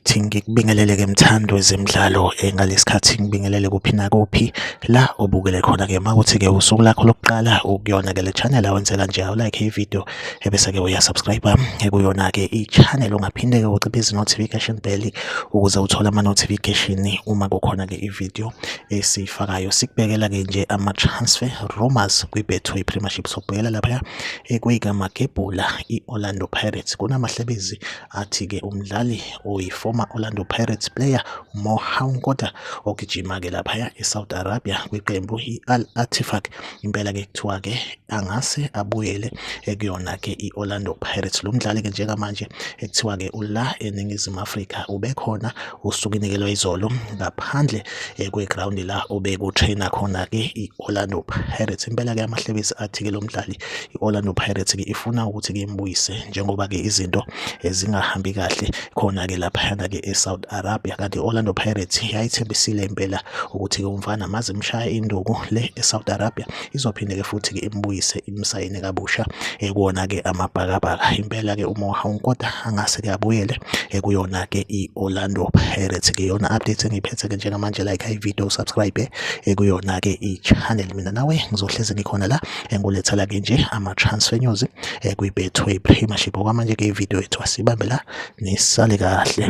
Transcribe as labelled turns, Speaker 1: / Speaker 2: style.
Speaker 1: Right, ngikubingelele-ke mthandi wezemidlalo ngalesikhathi ngibingelele kuphi nakuphi la obukele khona-ke uma kuthi-ke usuku lakho lokuqala ukuyona-ke le channel awenze kanje awulike i-video ebese-ke uyasubscribe kuyona-ke i-channel ungaphinde-ke uciphe izi-notification bell ukuze uthole ama-notification uma kukhona-ke i-video esiyifakayo. Sikubhekela-ke nje ama-transfer rumors kwi-Betway Premiership, sokubhekela laphaya kweyikamagebhula i-Orlando Pirates. Kunamahlebezi athi-ke umdlali oyi-former Orlando Pirates player uMohau Nkota ogijima-ke laphaya e-Saudi Arabia kwiqembu i-Al Ettifaq, impela-ke kuthiwa-ke angase abuyele kuyona-ke i-Orlando Pirates. Lo mdlali-ke njengamanje ekuthiwa-ke ula eNingizimu Afrika ubekhona usukwini-ke lwayizolo ngaphandle kwegrawundi la obekutraina khona-ke i-Orlando Pirates. Impela-ke amahlebezi athi-ke lo mdlali i-Orlando Pirates-ke ifuna ukuthi-ke imbuyise njengoba-ke izinto zingahambi kahle khona-ke laphayana-ke e-Saudi Arabia. Kanti i-Orlando Pirates yayithembisile impela ukuthi-ke umfana maze imshaya induku le e-Saudi Arabia izophinde-ke futhi-ke imbuyise imsayine kabusha kuwona-ke amabhakabhaka. Impela-ke uMohau Nkota angase-ke abuyele kuyona-ke i-Orlando Pirates. Ke yona update engiyiphethe-ke njengamanje, like i-video, subscribe kuyona-ke i-channel. Mina nawe ngizohlezi ngikhona la engulethela-ke nje ama-transfer news kwi-Betway Premiership. Okwamanje-ke i-video yethu asibambe la, nisale kahle.